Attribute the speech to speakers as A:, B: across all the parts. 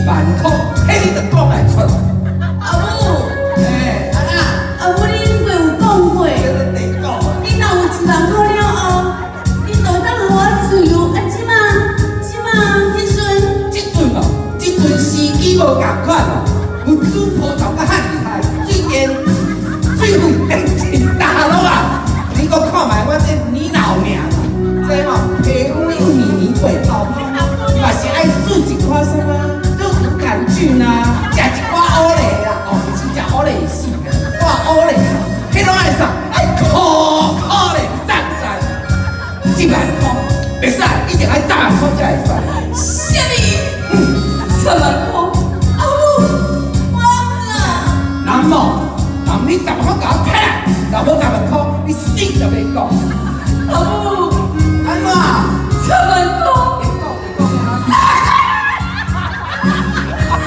A: 萬箍，彼你就講會出。
B: 阿母，
A: 欸，啊啦，
B: 阿母，你頂過有講過，
A: 這個地講啊。
B: 你若有一萬箍了後，你就當予我自由。啊，這馬這馬這陣，
A: 這陣哦，這陣時機無仝款哦，物資波動甲遐厲害，水電水費變真大咯啊！你閣看覓我這你老娘，這吼皮膚又年年袂泡泡，嘛是愛煮一寡啥物乳桿菌啊，食一寡烏梨啦，哦，毋是食烏梨會死，掛烏梨，彼攏愛啥？愛苦苦咧，讚讚，一萬箍袂使，一定愛十萬箍才會使。
B: 啥物？10萬箍？阿母，我啦。
A: 人無，人你十萬箍共我揹來，若無十萬箍，你死都免講。
B: 阿母，
A: 按怎？
B: 十萬箍。
A: 你講，你講。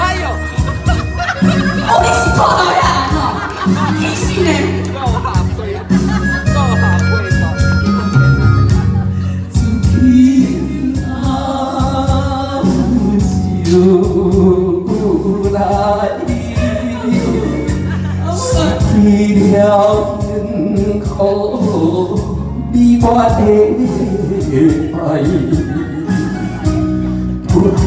A: 哎呦！
B: 哦，你是套路遐吼，氣死呢！
A: 夠下水，夠下配吧。自今就來，失去了幸福，你我的愛，不離不棄，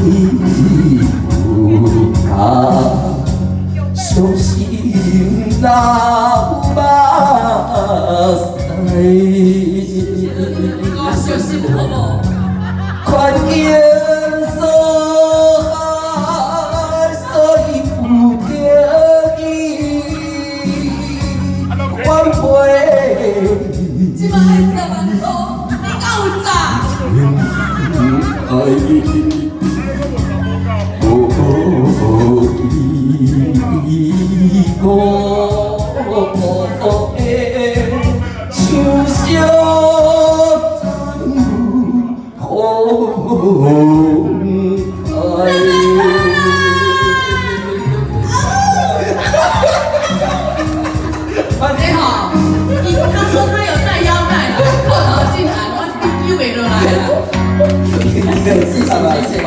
A: 傷心流目屎。
B: 我傷心好無？
A: 環境所害，所以不得已反悔。
B: 這馬愛十萬箍，你敢有詐？
A: 愛無依靠的，像小船風海。
B: 欸吼，伊他說他有帶腰帶啦，扣頭進來，我丟袂落來啦。
A: 謝謝。